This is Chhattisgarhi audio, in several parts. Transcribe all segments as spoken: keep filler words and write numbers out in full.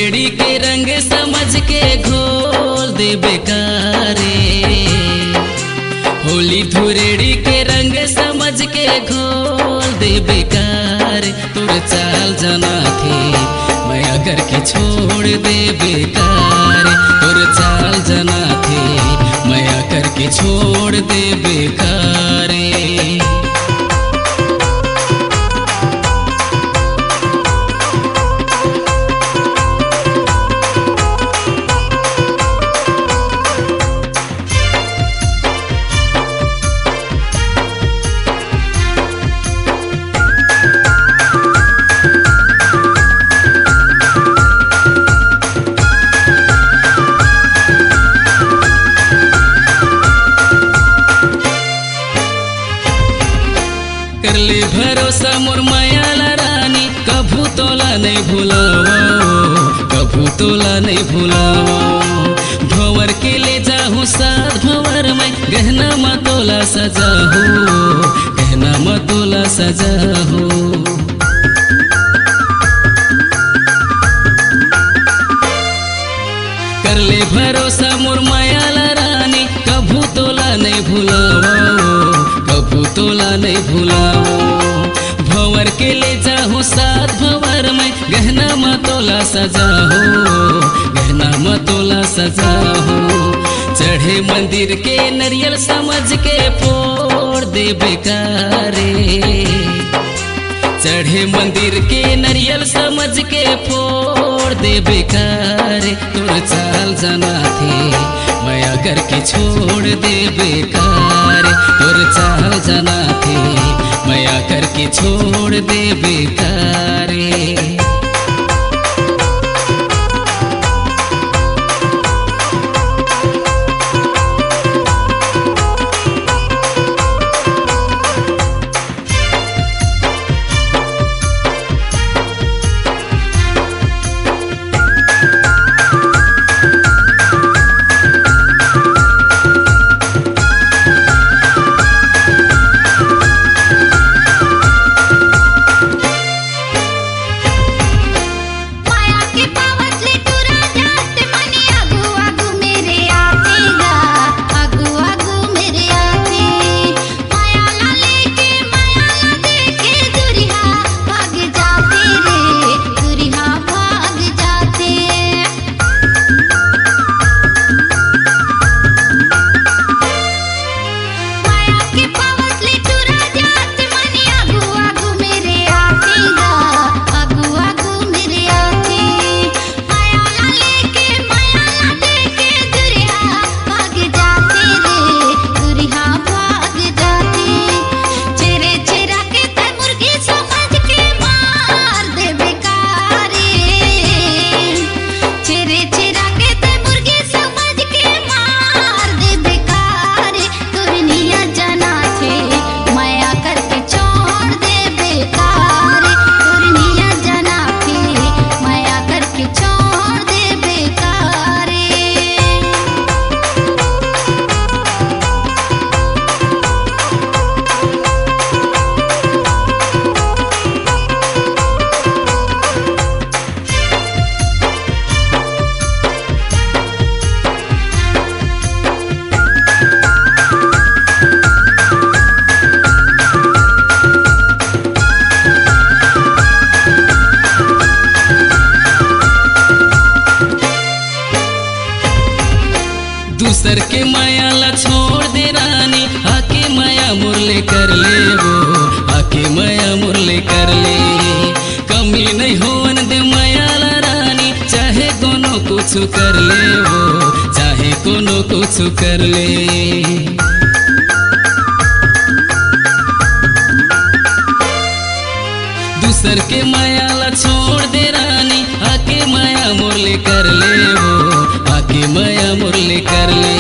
धुरेड़ी के रंग समझ के घोल देबे का रे। होली धुरेड़ी के रंग समझ के घोल देबे का रे। तोर चाल जाना थे, मया करके छोड़ देबे का रे। तोर चाल जाना थे, मया करके छोड़ देबे का रे। कर ले भरोसा मोर मया ला रानी, कभू तोला नहीं भुलावो, कभू तोला नहीं भुलावो। भंवर के ले जाहूँ सात भंवर में, गहना म तोला सजाहूँ, गहना म तोला सजाहूँ। कर ले भरोसा मोर मया ला रानी, कभू तोला नहीं भुलावो, कभू तोला नहीं भुलावो। भंवर के ले जाहूँ सात भंवर में, गहना म तोला सजाहूँ, गहना म तोला सजाहूँ। चढ़े मंदिर के नरियल समझ के फोड़ देबे का रे। चढ़े मंदिर के नरियल समझ के फोड़ देबे का रे। तोर चाल जाना थे, मया करके छोड़ देबे का रे। तोर चाल जाना थे, मया करके छोड़ देबे का रे। माया के पावत ले टुरा जात मने आगू आगू मेरे आते गा, आगू आगू मेरे आते। माया ला लेके, माया ला देके दुरिहा भाग जाते रे, दुरिहा भाग जाते। माया के पावत ले टुरा जात मने आगू आगू मेरे आते गा, आगू आगू मेरे आते। माया ला लेके, माया ला देके दुरिहा भाग जाते रे, दुरिहा भाग जाते। चेरे चेरा के तै मुर्गी समझ के मार देबे का रे। चेरे चेरा के तै मुर्गी समझ के मार देबे का रे। तोर निया जना थे, मया करके छोड़ देबे का रे। तोर निया जना थे, मया करके छोड़ देबे का रे। दूसर के माया ला छोड़ दे रानी, आके माया मोर ले कर ले वो, आके माया मोर ले कर ले। कमी नहीं होवन दे माया ला रानी, चाहे कोनो कुछ कर ले वो, चाहे कोनो कुछ कर ले। दूसर के माया ला छोड़ दे रानी, आके माया मोर ले कर ले वो, आके माया मोर ले कर ले।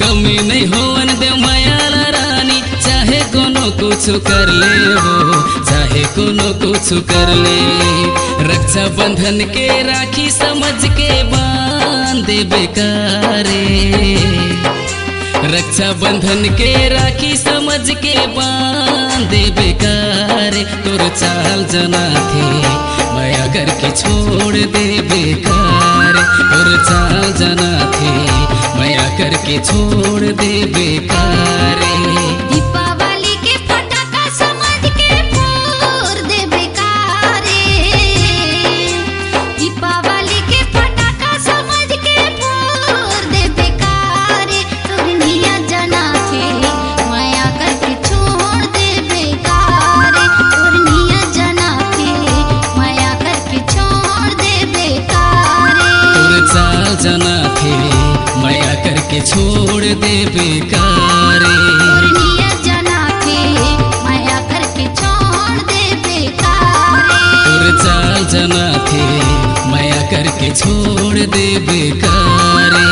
कमी नहीं होवन दे माया ला रानी, चाहे कोनो कुछ कर ले वो, चाहे कोनो कुछ कर ले। रक्षाबंधन के राखी समझ के बांध देबे का रे। रक्षाबंधन के राखी समझ के बांध देबे का रे, तोर चाल जनाथे मया करके छोड़ देबे का रे, तोर चाल जनाथे मया करके छोड़ देबे का रे। दीपावली के फटाका समझ के फोड़ देबे का रे। दीपावली के फटाका समझ के फोड़ देबे का रे। तोर नियत जनाथे मया करके छोड़ देबे का रे। तोर नियत जनाथे मया करके छोड़ देबे का रे। तोर चाल जनाथे मया करके छोड़ देबे का रे। तोर नियत जनाथे मया करके छोड़ देबे का रे। तोर चाल जनाथे मया करके छोड़ देबे का रे।